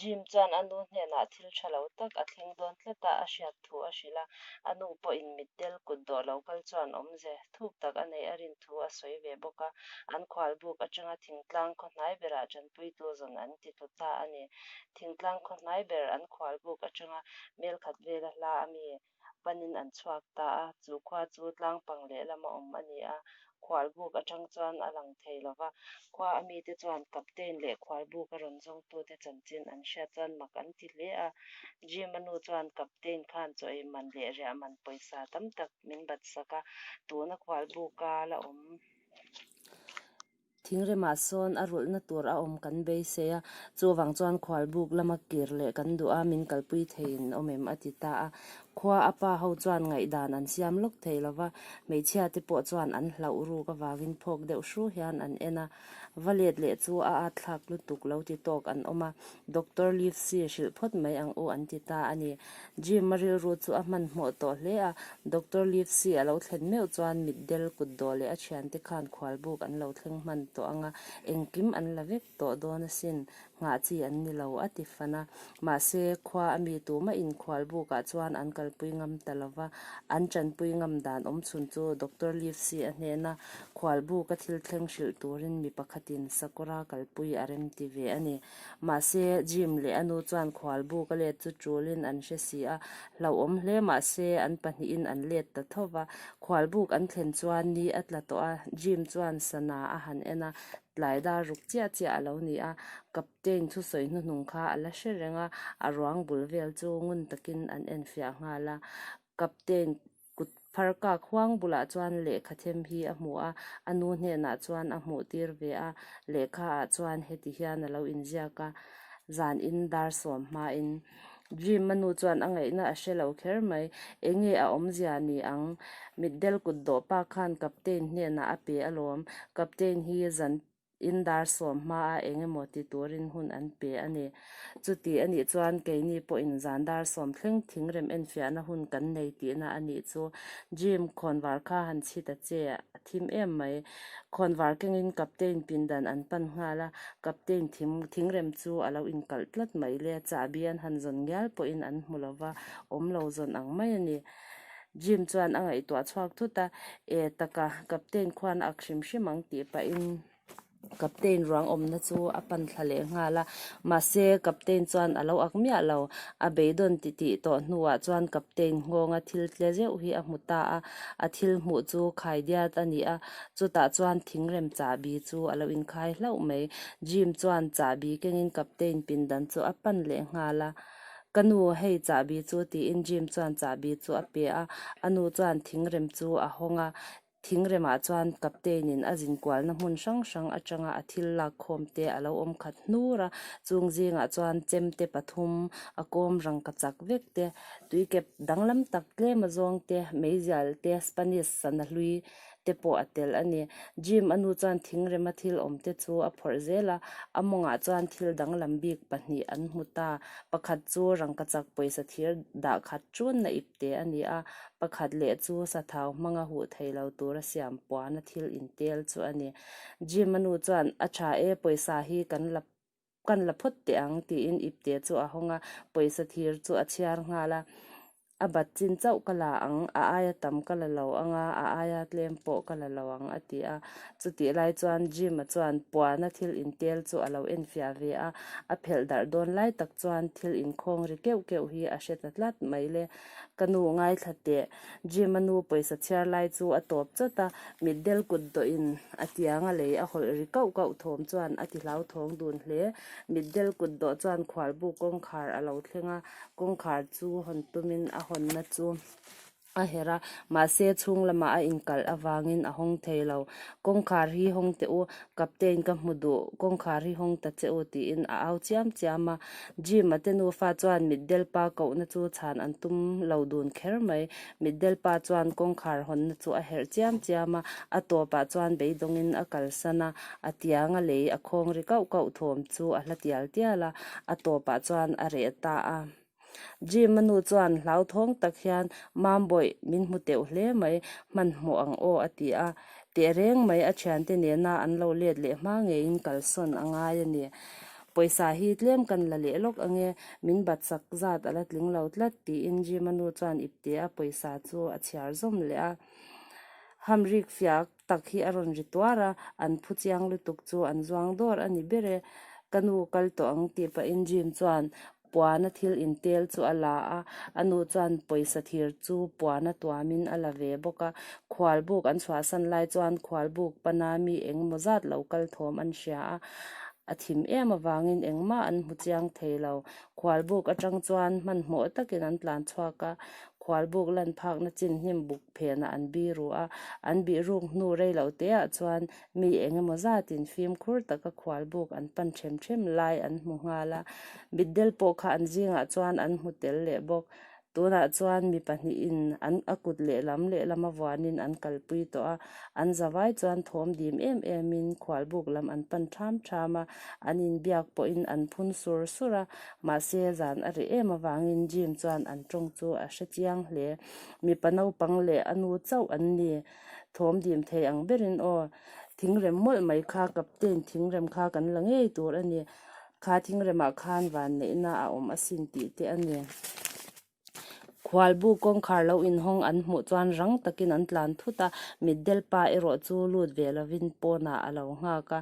Jim chuan a nu hnenah thil tha lo tak a thleng dawn tlat a a hriat thu a hrilh a, a nu pawhin mitdel kut dawh lo kal chuan awmze thuk tak a neih a rin thu a sawi ve bawk a, an khualbuk atanga thingtlang khaw hnai berah tanpuitu zawn an ti tlu ta a ni. Thingtlang khaw hnai ber an khualbuk atanga mel khat vela hla a mi panin an chhuak ta a, chu khua chu tlangpang lehlama awm a ni a, khualbuk atang chuan a lang thei lo va. Khua a mite chuan Captain leh khualbuk a rawn zawngtute chanchin an hriat chuan mak an ti hle a. Jim-a nu chuan Captain khan chaw ei man leh riah man pawisa tam tak min bat sak a, tuna khualbuka la awm. Thingremah sawn a rulhna tur a awm kan beisei a, chuvang chuan khualbuk lama kir leh kan duh a, min kalpui theiin awm em a ti ta a. Khua a pa ho chuan ngaihdan an siam lawk thei lo va, hmeichhia te pawh chuan an hlauh ruk avangin phawk deuh hru hian an en a. Va let leh chu a at thlak lutuk lo ti tawk an awm a, Doctor Livesey hrilh phawt mai ang u an ti ta a ni. Jim-a rilru chu a hmanhmawh tawh hle a, Doctor Livesey a lo thlen meuh chuan mitdel kutdawh leh a thiante khan khualbuk an lo thleng hman tawh ang a, engkim an la vek tawh dawn asin, nghah chi an ni lo a ti fan a. Mahse, khua a mi tumah in khualbukah chuan an kalpui ngam ta lo va, an tanpui ngam dan awmchhun chu Doctor Livesey a hnena khualbuka thil thleng hrilh turin mi pakhatin sakawra kalpui a remti ve a ni. Mahse, Jim leh a nu chuan khualbuk a let chu ṭulin an hre si a, hlauhawm hle mahse an pahnihin an let ta tho va. Khualbuk an thlen chuan ni a tla tawh a, Jim chuan sana a han en a, tlai dar ruk chiah chiah a lo ni a. Captain thusawi hnuhnung kha a la hre reng a, a ruang bul vel chu ngun takin an enfiah nghal a. Captain Kut phar kak huang bulah chuan lehkha them hi a hmu a, a nu hnenah chuan a hmuh tir ve a, lehkha ah chuan heti hian a lo inziak a, zan in dar sawm hmain. Jim a nu chuan a ngaihna a hre lo kher mai, enge a awmzia ni ang? Mitdel kut dawh pa khan Captain hnenah a pe alawm, Captain hi zan In dar sawm hmaa eng emaw ti turin hun an pe a ni. Chuti a nih chuan keini pawhin zan dar sawm thleng thingrem enfiahna hun kan nei tihna a nih chu. Jim, khawnvar kha han chhi ta che, a thim em mai. Khawnvar kengin Captain pindan an pan nghal a, Captain thim thingrem chu a lo inkalh tlat mai le, chahbi an han zawn ngial pawhin an hmu lo va, awm lo zawn ang mai a ni. Jim chuan a ngaihtuah chhuak thut a, E taka, Captain khuan a ak hrim hrim ang tih pahin Captain ruang awmna chu a pan thla leh nghal a. Mahse, Captain chuan a lo ak miah lo. A beidawn titih tawh hnuah chuan Captain nghawnga thil tle zeuh hi a hmu ta a, a thil hmuh chu khaidiat a ni a, chutah chuan thingrem chahbi chu a lo inkhai hlauh mai. Jim chuan chahbi kengin Captain pindan chu a pan leh nghal a. Ka nu, hei chahbi chu tiin Jim chuan chahbi chu a pe a, a nu chuan thingrem chu a hawng a, thingremah chuan Captain in a zinkualna hmun hrang hrang atanga a thil lak khawm te a lo awm khat hnur a, chung zingah chuan chemte pathum, a kawm rangka chak vek te, tuikep danglam tak tlem a zawng te, meizial te, Spanish sana hlui te pawh a tel a ni. Jim a nu chuan thingrema thil awm te chu a phawrh zel a, a mawngah chuan thil danglam bik pahnih an hmu ta. Pakhat chu rangkachak pawisa thir dah khat ṭunna ip te a ni a, pakhat leh chu sathau hmanga huh thei lo tura siam puana thil intel chu a ni. Jim a nu chuan, A ṭha e, pawisa hi kan la kan la phawt teh ang tiin ipte chu a hawng a, pawisa thir chu a chhiar nghal a, a bat chin chauh ka la ang, a aia tam ka la lo ang a, a aia tlem pawh ka la lo ang a ti a. Chutih lai chuan Jim-a chuan puana thil intel chu a lo enfiah ve a, a phelh darh dawn lai tak chuan thil inkhawng ri keuh keuh hi a hre ta tlat mai le. Ka nu ngaithla teh. Jim-a nu pawisa chhiar lai chu a tawp chawt a, mitdel kut dawhin a tiang a lei a hawlh ri kauh kauh thawm chuan a ti hlauthawng dun hle. Mitdel kut dawh chuan khualbu kawngkhar a lo thleng a, kawngkhar chu hawn tumin a hawnna chu a herh a, mahse chhung lamah a inkalh avangin a hawng thei lo. Kawngkhar hi hawng teh u, Captain ka hmu duh, kawngkhar hi hawng ta che u tiin a au chiam chiam a. Jim-a te nufa chuan mitdel pa kohna chu chhan an tum lo dun kher mai. Mitdel pa chuan kawngkhar hawnna chu a herh chiam chiam a, a tawpah chuan beidawngin a kalsan a, a tianga lei a khawng ri kauh kauh thawm chu a hla tial tial a, a tawpah chuan a reh ta a. Jim-a nu chuan hlauthawng tak hian, Mambawih, min hmu teuh hle mai, hmanhmawh ang aw a ti a. Tehreng mai a thiante nena an lo let leh hma ngeiin kalsawn a ngai a ni. Pawisa hi tlem kan la leh lawk ange, min bat sak zat a la tling lo tlat, tiin Jim-a nu chuan ipte a pawisa chu a chhiar zawm leh a. Hamrik fiak tak hi a rawn ri tuar a, an phu chiang lutuk chu an zuang dawr a ni ber e. Ka nu kal tawh ang tih pahin Jim chuan puana thil intel chu a la a, a nu chuan pawisa thir chu puana tuamin a la ve bawk a. Khualbuk an chhuahsan lai chuan khualbuk pana mi engemaw zat lo kal thawm an hria a, a thim em avangin engmah an hmu chiang thei lo. Khualbuk atang chuan hmanhmawh takin an tlan chhuak a, Khualbuk lan phakna chin hnim buk phenah an biru a, an bihruk hnu rei loh teah chuan mi eng emaw zatin fimkhur taka khualbuk an pan them them lai an hmu nghal a, mitdel pawh kha an zingah chuan an hmu tel leh bawk. Tunah chuan mi pahnihin an a kut lehlam lehlama vuanin an kalpui tawh a, an zavai chuan thawm dim em emin khualbuk lam an pan ṭham ṭham a, an inbiak pawhin an phun sur sur a, Mahse, zan a reh em avangin Jim chuan an tawng chu a hre chiang hle. Mipa naupang leh a nu chauh an ni. Thawm dim thei ang berin aw, thingrem mawlh mai kha Captain thingrem kha kan la ngei tur a ni. Kha thingremah khan vanneihna a awm asin tih te a ni. Khualbu kawngkhar lo inhawng an hmuh chuan rang takin an tlan thut a, mitdel pa erawh chu lut ve lovin pawnah a lo nghak a.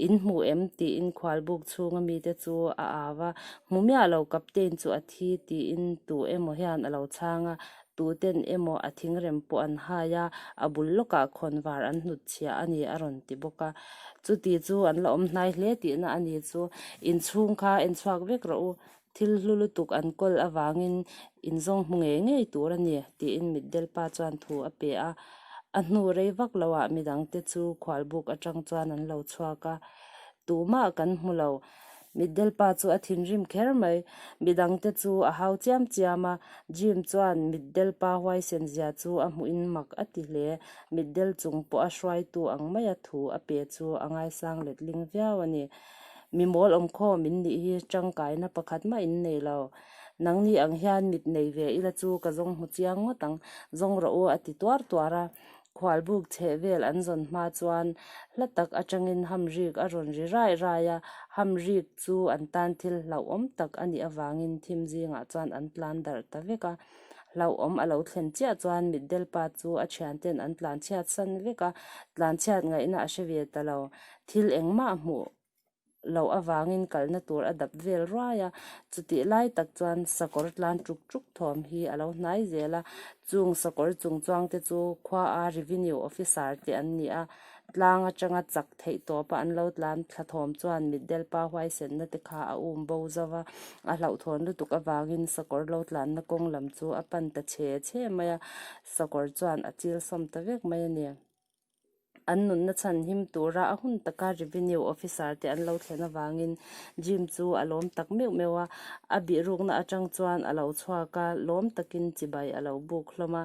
In hmu em? tiin khualbuk chhunga mite chu a au a. Hmu miah lo Captain chu a thi tiin tu emaw hian a lo chhang a, tuten emaw a thingrem pawh an hai a, a bul lawkah khawnvar an hnutchhiah a ni a rawn ti bawk a. Chuti chu an la awm hnai hle tihna a ni chu. Inchhung kha en chhuak vek rawh u. Thil hlu lutuk an kawl avangin inzawng hmu ngei ngei tur a ni, tiin mitdel pa chuan thu a pe a. A hnu rei vak loah midangte chu khualbuk atang chuan an lo chhuak a, Tumah kan hmu lo. Mitdel pa chu a thinrim kher mai. Midangte chu a hau chiam chiam a, Jim chuan mitdel pa huaisen zia chu a hmuhin mak a ti hle. Mitdel chung pawh a hruaitu ang maia thu a pe chu a ngaisang letling viau a ni. Mi mawl awm khawm in nih hi tangkaina pakhat mah in nei lo. Nangni ang hian mit nei ve ila chu ka zawng hmu chiang ngawt ang, zawng rawh u a ti tuar tuar a. Khualbuk chheh vel an zawn hma chuan hla tak atangin hamrik a rawn ri rai rai a, hamrik chu an tan thil hlauhawm tak a nih avangin thim zingah chuan an tlan darh ta vek a. Hlauhawm a lo thlen chiah chuan mitdel pa chu a thianten an tlan chhiat san vek a, tlan chhiat ngaihna a hre ve ta lo. Thil engmah hmuh loh avangin kalna tur a dap vel ruai a, chutih lai tak chuan sakawr tlan tuk tuk thawm hi a lo hnai zel a, chung sakawr chung chuang te chu khua a revenue officer te an ni a, tlang atanga chak theih tawpa an lo tlan thla thawm chuan mitdel pa huaisenna te kha a um bo zo va, a hlauhthawn lutuk avangin sakawr lo tlanna kawng lam chu a pan ta chhe chhe mai a, sakawr chuan a chil sawm ta vek mai a ni. An nunna chhan him tura a hun taka Revenue Officer te an lo thlen avangin Jim chu a lawm tak meuh meuh a, a bihrukna atang chuan a lo chhuak a, lawm takin chibai a lo buk hlawm a.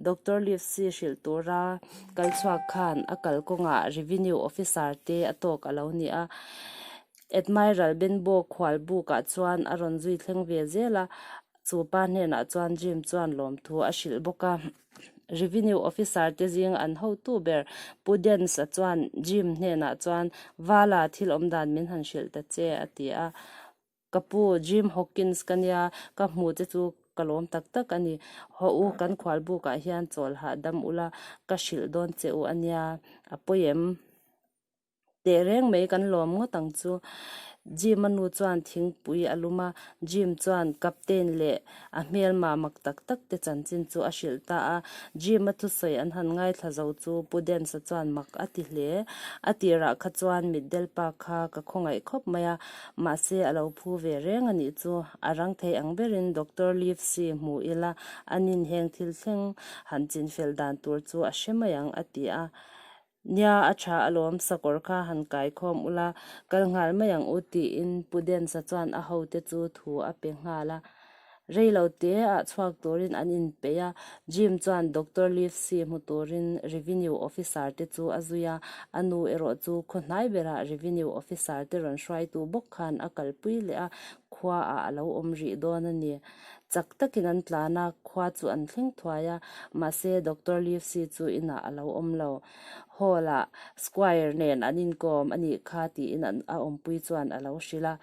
Doctor Livesey hrilh tura kal chhuak khan a kalkawngah Revenue Officer te a tawk a lo ni a. Admiral Benbow khual bukah chuan a rawn zui thleng ve zel a, chu pa hnenah chuan Jim chuan lawmthu a hrilh bawk a. Revenue Officer te zing an hotu ber Pu Dance-a chuan Jim hnenah chuan, Vala, thil awm dan min han hrilh ta che, a ti a. Ka pu, Jim Hawkins ka nia, ka hmu che chu ka lawm tak tak a ni. Haw u, kan khualbukah hian chawl hahdam ula, ka hrilh dawn che u a nia, a pawi em? Teh reng mai kan lawm ngawt ang chu. Jim-a nu chuan thingpui a lum a, Jim chuan Captain leh a hmelma mak tak tak te chanchin chu a hrilh ta a. Jim-a thusawi an han ngaithla zo chu Pu Dance-a chuan mak a ti hle. A tirah kha chuan mitdel pa kha ka khawngaih khawp mai a, mahse a lo phu ve reng a nih chu. A rang thei ang berin Doctor Livesey hmu ila a nin heng thil thleng han chinfel dan tur chu a hre mai ang a ti a. Nia, a tha alawm, sakawr kha han kai khawm ula, kal nghal mai ang u tiin Pu Densa chuan a hote chu thu a pe nghal a. Rei lo te ah chhuak turin an inpeih a, Jim chuan Doctor Livesey hmu turin Revenue Officer te chu a zui a, a nu erawh chu khaw hnai berah Revenue Officer te rawn hruaitu bawk khan a kalpui leh a. khuaah a lo awm rih dawn a ni. Chak takin an tlan a, khua chu an thleng thuai a, mahse Doctor Livesey chu inah a lo awm lo. Hall-ah Squire nen an inkawm a nih kha tiin a awmpui chuan a lo hrilh a.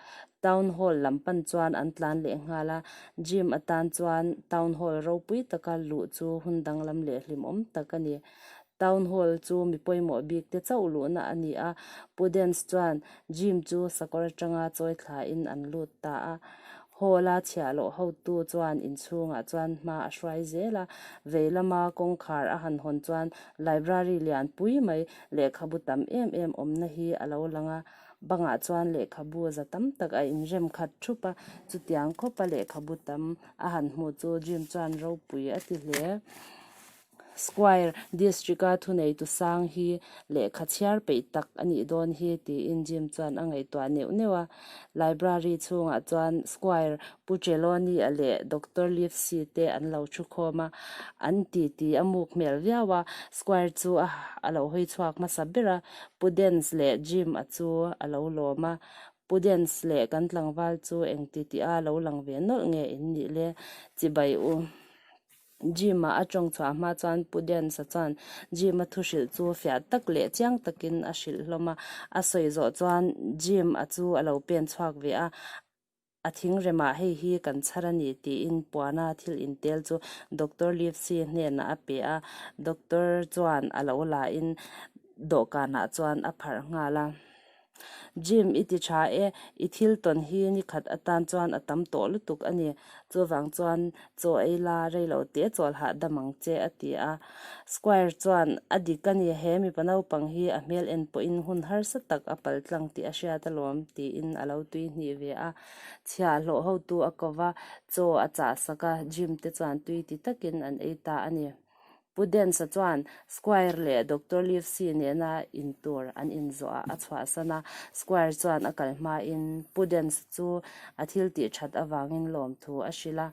Town Hall lam pan chuan an tlan leh nghal a, Gym atan chuan Town Hall ropui taka luh chu hun danglam leh hlimawm tak a ni. Town Hall chu mi pawimawh bik te chauh luhna a ni a, Pudence chuan Gym chu sakawr atanga chawi thlain an lut ta a. Hall-a chhiahhlawh hotu chuan inchhungah chuan hma a hruai zel a, vei lama kawngkhar a han hawn chuan library lian pui mai lehkhabu tam em em awmna hi a lo lang a, bangah chuan lehkhabu za tam tak a inrem khat thup a, chutiang khawpa lehkhabu tam a han hmuh chu Jim chuan ropui a ti hle. Squire District-a thuneitu sang hi lehkha chhiar peih tak a nih dawn hi tiin Jim chuan a ngaihtuah neuh neuh a. Library chhungah chuan Squire Pu Trelawney-a leh Doctor Livesey te an lo thu khawm a, an titi a muk hmel viau a. Squire chu a lo hawi chhuak hmasa ber a, Pu Dance leh Jim-a chu a lo lawm a. Pu Dance leh kan tlangval chu engti tih a lo lang ve nawlh nge in nih le? Chibai u. Jim-a a tawng chhuah hma chuan Pu Dance-a chuan Jim-a thu hrilh chu fiah tak leh chiang takin a hrilh hlawm a. A sawi zawh chuan Jim-a chu a lo pen chhuak ve a, A thingremah hei hi kan chhar a ni tiin puana thil intel chu Doctor Livesey hnenah a pe a. Doctor chuan a lo lain dawhkanah chuan a pharh nghal a. Jim, i ti tha e, i thil tawn hi ni khat atan chuan a tam tawh lutuk a ni. Chuvang chuan chaw ei la rei lo te chawl hahdam ang che, a ti a. Squire chuan, A dik a ni, he mipa naupang hi a hmel en pawhin hun harsa tak a pal tlang tih a hriat alawm, tiin a lo tui hnih ve a. Chhiahhlawh hotu a ko va, chaw a chah sak a, Jim te chuan tui ti takin an ei ta a ni. Pu Dance-a chuan Squire leh Doctor Livesey nena intur an inzawhah a chhuahsan a, Squire chuan a kal hmain Pu Dance chu a thil tih that avangin lawmthu a hrilh a.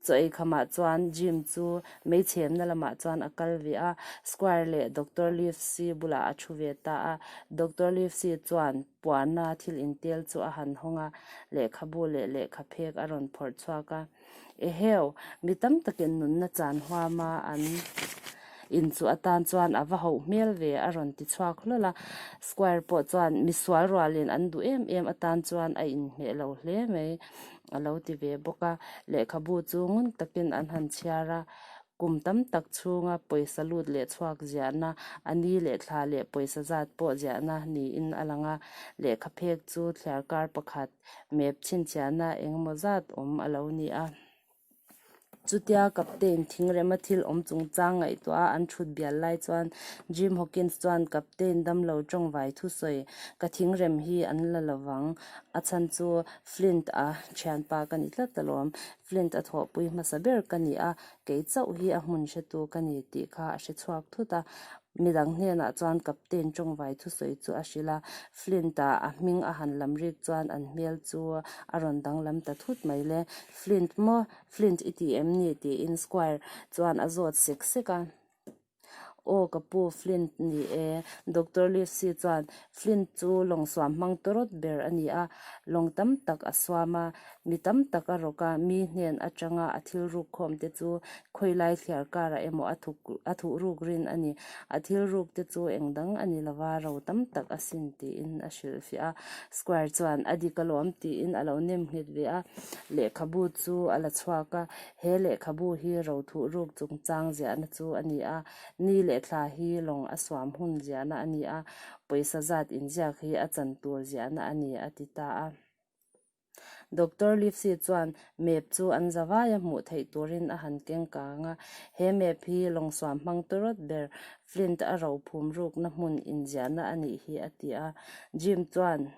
Chaw ei khamah chuan Jim chu meichhemna lamah chuan a kal ve a, Squire leh Doctor Livesey bulah a thu ve ta a. Doctor Livesey chuan puana thil intel chu a han hawng a, lehkhabu leh lehkha phek a rawn phawrh chhuak a. Eheu, mi tam takin nunna chan huama an inchuh atan chuan a va hoh hmel ve a rawn ti chhuak hlawl a. Squire pawh chuan misual rualin an duh em em atan chuan a inhmeh lo hle mai a lo ti ve bawk a. Lehkhabu chu ngun takin an han chhiar a. Kum tam tak chhunga pawisa lut leh chhuak ziahna, a ni leh thla leh pawisa zat pawh ziahna niin a lang a. Lehkha phek chu thliarkar pakhat map chhinchhiahna engemaw zat awm a lo ni a. Chutia Captain thingrema thil awm chungchang ngaihtuah a an thut bial lai chuan Jim Hawkins chuan Captain damlo tawngvai thusawi ka thingrem hi an la lovang a chhan chu Flint a thianpa ka ni tlat alawm. Flint a thawhpui hmasa ber ka ni a, kei chauh hi a hmun hretu ka ni tih kha a hre chhuak thut a. Midang hnenah chuan Captain tawngvai thusawi chu a hrilh a, Flint-a a hming a han lam rik chuan an hmel chu a rawn danglam ta thut mai le. Flint maw? Flint i ti em ni? tiin Squire chuan a zawt sek sek a. Aw ka pu, Flint ni e. Doctor Livesey chuan, Flint chu lawng suam hmang tawrawt ber a ni a, lawng tam tak a suam a, mi tam tak a rawk a, mi hnen atanga a thil ruk khawm te chu khawilai thliar karah emaw a thuk a thuh ruk rin a ni. A thil ruk te chu eng dang a ni lova, ro tam tak a sin tiin a hrilhfiah a. Squire chuan, A dik alawm tiin a lo nem nghet ve a, lehkhabu chu a la chhuak a, He lehkhabu hi ro thuh ruk chungchang ziahna chu a ni a, ni leh thla hi lawng a suam hun ziahna a ni a, pawisa zat inziak hi a chan tur ziahna a ni, a ti ta a. Doctor Livesey chuan map chu an zavaia hmuh theih turin a han keng kang a, he map hi lawng suam hmang tawrawt ber Flint a ro phum rukna hmun inziahna a nih hi, a ti a. Jim chuan.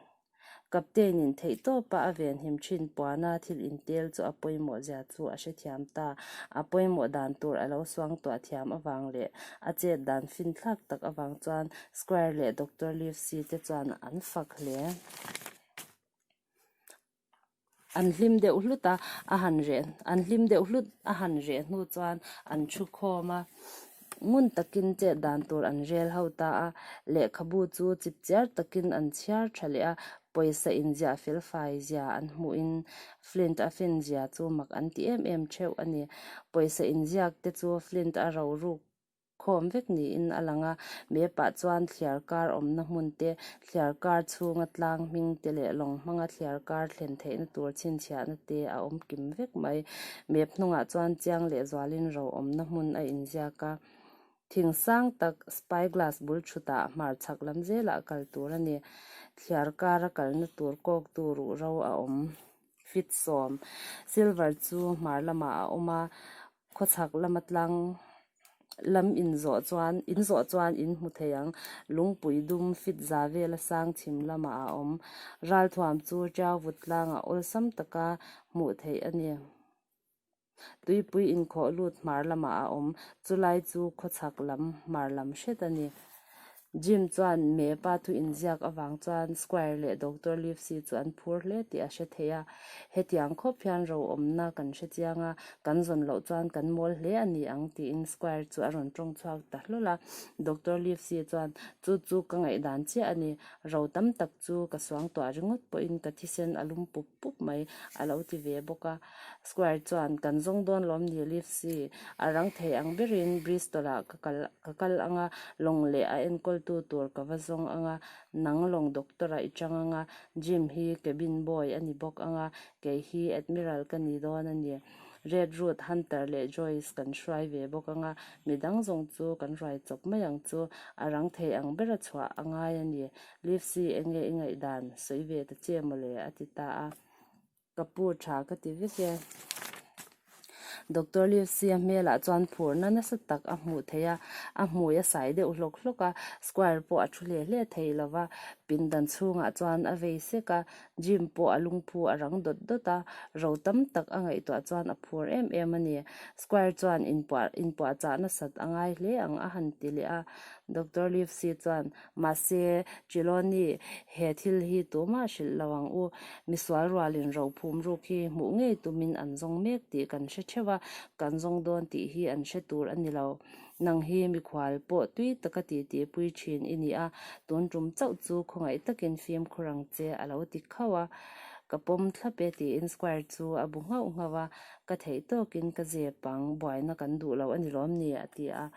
Captain-in theihtawpa a venhim thin puana thil intel chu a pawimawh zia chu a hrethiam ta. A pawimawh dan tur a lo suangtuah thiam avang leh a chet dan finthlak tak avang chuan Squire leh Doctor Livesey te chuan an fak hle. An hlim deuh hlut a, a han reh an hlim deuh hlut a han reh hnu chuan an thu khawm a, ngun takin chet dan tur an rel ho ta a, lehkhabu chu chip chiar takin an chhiar tha leh a. Pawisa inziah felfai zia an hmuhin Flint a fin zia chu mak an ti em em theuh a ni. Pawisa inziak te chu Flint a ro ruk khawm vek niin a lang a, map ah chuan thliar kar awmna hmun te, thliar kar chhunga tlang hming te leh lawng hmanga thliar kar thlen theihna tur chhinchhiahna te a awm kim vek mai. Map hnungah chuan chiang leh zualin ro awmna hmun a inziak a, thing sang tak spyglass bul thutah hmar chhak lam zelah kal tur a ni. Thliar kara kalna tur kawktu ruhro a awm fit sawm. Silver chu hmar lamah a awm a. Khawchhak lama tlang lam inzawh chuan inzawh chuan in hmu thei ang. Lungpui dum fit za vela sang chhim lamah a awm. Ralthuam chu tiau vut tlangah awlsam taka hmuh theih a ni. Tuipui inkhawh lut hmar lamah a awm. Chulai chu khawchhak lam hmar lam hret a ni. Jim chuan Mepa thu inziak avang chuan Squire leh Doctor Livesey chu an phur hle tih a hre thei a. Hetiang khawp hian ro awmna kan hre chiang a, kan zawn loh chuan kan mawl hle a ni ang tiin Squire chu a rawn tawng chhuak ta hlawl a. Doctor Livesey chuan, Chu chu ka ngaihdan chiah a ni. Ro tam tak chu ka suangtuah ringawt pawhin ka thisen a lum pup pup mai, a lo ti ve bawk a. Squire chuan, Kan zawng dawn lawm ni Livesey, a rang thei ang berin Bristol-ah ka kal ka kal ang a, lawng leh a enkawltu tur ka va zawng ang a, nang lawng doctor-ah i chang ang a, Jim hi cabin boy a ni bawk ang a, kei hi Admiral ka ni dawn a ni. Red Ruth, Hunter leh Joyce kan hruai ve bawk ang a, midang zawng chu kan ruai chawp mai ang chu, a rang thei ang bera chhuah a ngai a ni. Livesey, enge i ngaihdan? Sawi ve ta che mawle, a ti ta a. Ka pu tha ka ti vek e. Doctor Livesey-a hmelah chuan phurna nasa tak a hmuh theih a, a hmui a sai deuh hlawk hlawk a, square pawh a thu hle hle thei lo va, pindan chhungah chuan a vei sek a, Jim pawh a lungphu a rang dawt dawt a, ro tam tak a ngaihtuah chuan a phur em em a ni. Square chuan inpuah inpuahchah nasat a ngai hle ang a han ti leh a, Doctor Livesey chuan Mahse, Chiloni, he thil hi tumah hrilh lo ang u. Misual rualin rophum ruk hi hmuh ngei tumin an zawng mek tih kan hre theuh a, kan zawng dawn tih hi an hre tur a ni lo. Nang hi mikhual pawh tui taka titipui thin i ni a, tun tum chauh chu khawngaih takin fimkhur ang che a lo ti khauh a. Ka pawm thlap e tiin Squire chu a bu nghauh nghauh a, ka theih tawkin ka zep ang, buaina kan duh lo a ni lawm ni a ti a.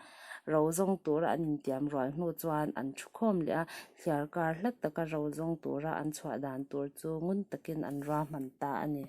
Ro zawng tura an intiam rual hnu chuan an thu khawm leh a, thliar kar hlat taka ro zawng tura an chhuah dan tur chu ngun takin an ruahman ta a ni.